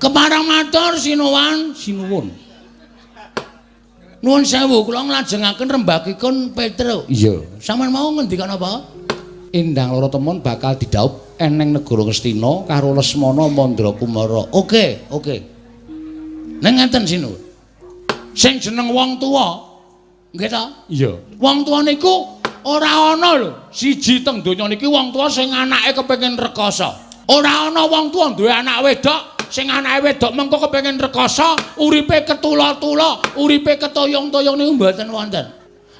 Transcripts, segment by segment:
Kepareng matur sinuwun, sinuwun. Nuwun sewu, kula nglajengaken rembagipun Petro. Iya. Sampeyan mau ngendikan apa? Endang Loro Temon bakal didhaup eneng negara Ngastina karo Lesmana Mandrakumara. Oke, oke. Ning ngeten sinuwun. Sing jeneng wong tuwa, nggih ta? Iya. Wong tuwa niku ora ana lho, siji teng donya niki wong tuwa sing anake kepengin rekoso. Ora ana wong tuwa duwe anak wedok sing anake wedok mengko kepengin rekoso, uripe ketula-tula, uripe ketoyong-toyong niku mboten wonten.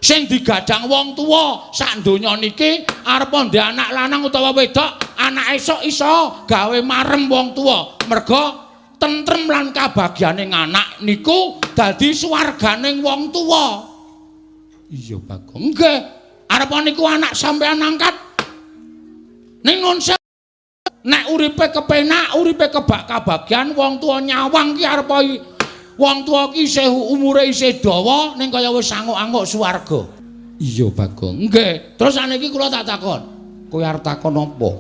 Sing digadang wong tuwa sak donya niki arep ndek anak lanang utawa wedok, anak esuk iso gawe marem wong tuwa. Merga tentrem lan kabagyane anak niku dadi swarganing wong tuwa. Iya, Bagong. Nggih. Arep niku anak sampean angkat. Ning nun nek uripe kepenak, uripe kebak kabagyan, wong tuwa nyawang ki arep wong tuwa ki isih umure isih dawa ning kaya wis anguk-anguk swarga. Iya, Bagong. Nggih. Terus saniki kula tak takon. Kowe arep takon apa?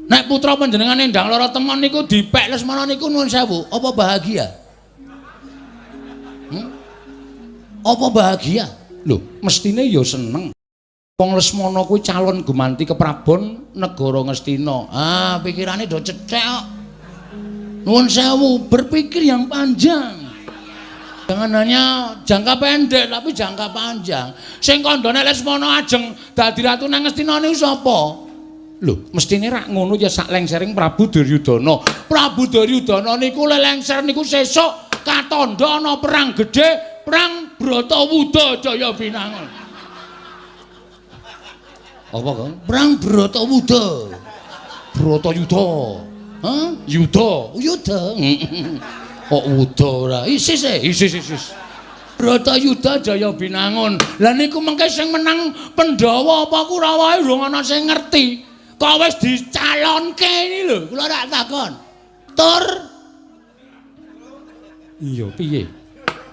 Nek putra panjenengan Endang Lara Temon niku dipek Lesmana niku nuwun sewu, apa bahagia? Hmm? Apa bahagia? Lho, mestine ya seneng. Wong Lesmana kuwi calon gumanti keprabon negara Ngastina. Ah, pikirane do cethek kok. Nuwun sewu, berpikir yang panjang. Jangan hanya jangka pendek tapi jangka panjang. Sing kandhane Lesmana ajeng dadi ratu nang Ngastina niku sapa? Lho, mestine rak ngono ya sak lengsering Prabu Duryudana. Prabu Duryudana niku lelengser niku sesuk katandha ana perang gedhe, perang Bratawuda Jaya Binangun. Apa, Kang? Perang Bratawuda. Bratayuda. Hah? Yuda. Yuda. Kok wuda ora? Isis e, isis isis. Bratayuda Jaya Binangun. Lah niku mengke sing menang Pandhawa apa Kurawa urung ana sing ngerti. Kok wis dicalonke ini lho, kula rak takon. Tur. Iya, piye?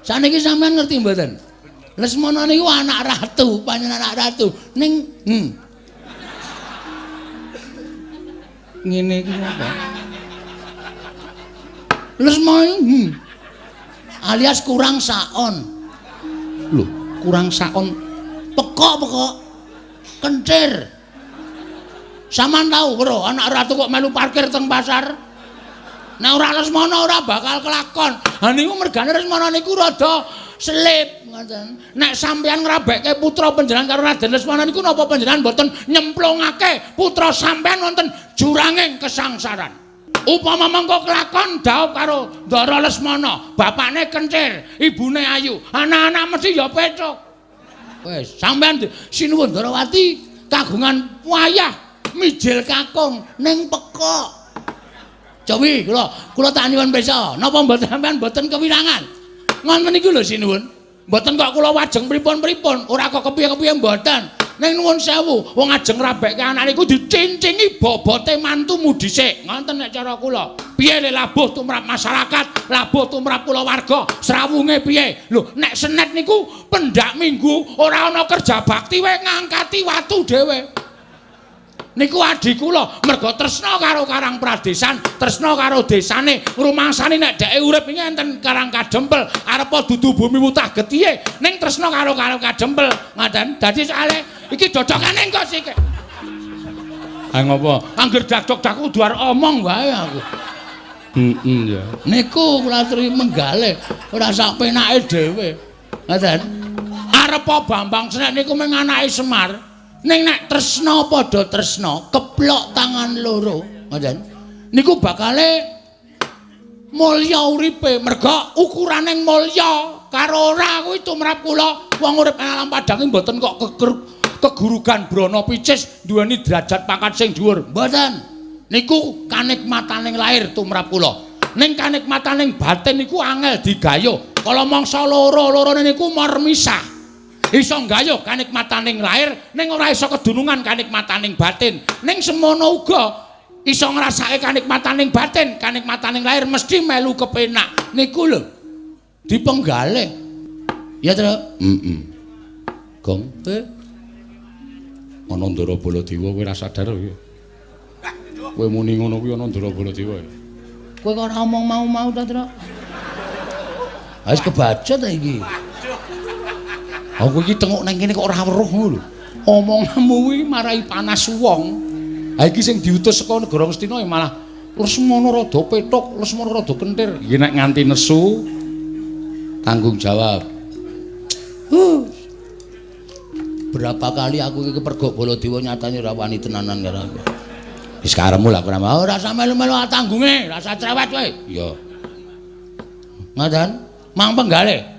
Saniki sampean ngerti mboten? Lesmana niku anak ratu, panjenengan anak ratu. Ning ngene iki apa? Lesmana alias kurang saon. Lho, kurang saon pekok-pekok. Kencir. Sampeyan tau bro, anak ratu kok melu parkir teng pasar? Nek ora Lesmana ora bakal kelakon. Ha niku mergane Lesmana niku rada selip ngoten. Nek sampeyan ngrabekke putra panjenengan karo Raden Lesmana niku napa panjenengan mboten nyemplungake putra sampeyan wonten juranging kesangsaran? Upama mengko kelakon dhaup karo Ndara Lesmana, bapakne kencir, ibune ayu, anak-anak mesti ya pecuk. Wis, sampeyan sinuwun Ndarawati kagungan wayah mijil kakung ning pekok. Cowi kula kula tak nyuwun pirsa, napa mboten sampeyan mboten kewirangan? Ngoten niku lho sinuwun. Mboten kok kula wajeng pripun-pripun, ora kok kepiye-kepiye mboten. Ning nuwun sewu, wong ajeng ngrabekke anak niku dicincingi bobote mantumu dhisik. Ngoten nek cara kula. Piye le labuh tumrap masyarakat, labuh tumrap kulawarga, srawunge piye? Lho, nek senet niku pendak minggu ora ana kerja bakti wae ngangkati watu dhewe. Niku adi kula merga tresna karo Karang Pradesan, tresna karo desane, ngrumangsani nek dheke urip iki enten Karang Kadempel, arepa dudu bumi wutah getihe, ning tresna karo Karang Kadempel, ngoten. Dadi soalé iki dodokane engko sik. Ha ngopo? Angger dak-dok kudu arep omong wae aku. Heeh ya. Niku kula aturi menggale ora sak penake dhewe. Ngoten. Arepa Bambang Senek niku mung anake Semar. Ning nek tresna padha tresna, keplok tangan loro, ngoten. Niku bakale mulya uripe, merga ukuraning mulya karo ora kuwi tumrap kula wong urip nang alam padang mboten kok kegurugan brana picis duweni derajat pangkat sing dhuwur. Mboten. Niku kanikmataning lahir tumrap kula. Ning kanikmataning batin niku angel digayuh. Kala mangsa loro-lorone niku mormisah. Iso nggayuh kanikmataning lahir ning ora iso kedunungan kanikmataning batin. Ning semono uga iso ngrasake kanikmataning batin, kanikmataning lahir mesti melu kepenak. Niku lho dipenggalih. Ya, Tru? Heeh. Gong, ana Ndara Baladewa kowe ora sadar kowe. Kowe muni ngono kuwi ana Ndara Baladewa. Kowe kok ora omong mau-mau ta, Truk? Wis kebaca ta iki. Aku iki tengok nang kene kok ora weruh ngono lho. Omonganmu kuwi marai panas wong. Ha iki sing diutus saka negara Ngastina ya malah Lesmana rada pethuk, Lesmana rada kentir. Iki nek nganti nesu tanggung jawab. Berapa kali aku iki kepergok Baladewa, nyatane ora wani tenanan karo aku. Wis karepmu lah, ora mau, ora usah melu-melu tanggunge, ora usah cerewet kowe. Iya. Ngoten, mang penggalih.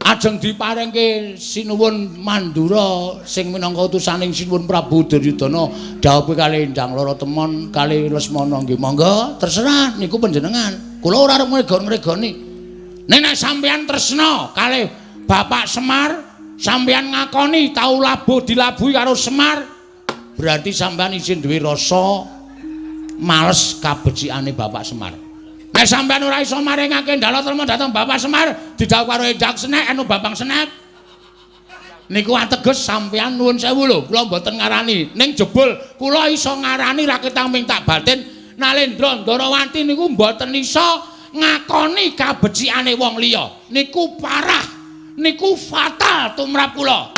Ajeng diparingke Sinuwun Mandura sing minangka utusaning Sinuwun Prabu Duryudana dhawuhe kalih Endang Lara Temon kalih Lesmana, nggih monggo, terserah niku panjenengan. Kula ora arep ngregon-ngregoni. Nek nek sampeyan tresna kalih Bapak Semar, sampeyan ngakoni tau labuh dilabuhi karo Semar, berarti sampeyan isih duwe rasa males kabecikane Bapak Semar. Nek sampeyan ora iso maringake Ndala Trema dhateng Bapak Semar, didhawuh karo Endang Senek anu Bambang Senek. Niku ateges sampeyan, nuwun sewu lho, kula mboten ngarani. Ning jebul kula iso ngarani raketang ming tak batin Nalendra Ndarawati niku mboten iso ngakoni kabecikane wong liya. Niku parah. Niku fatal tumrap kula.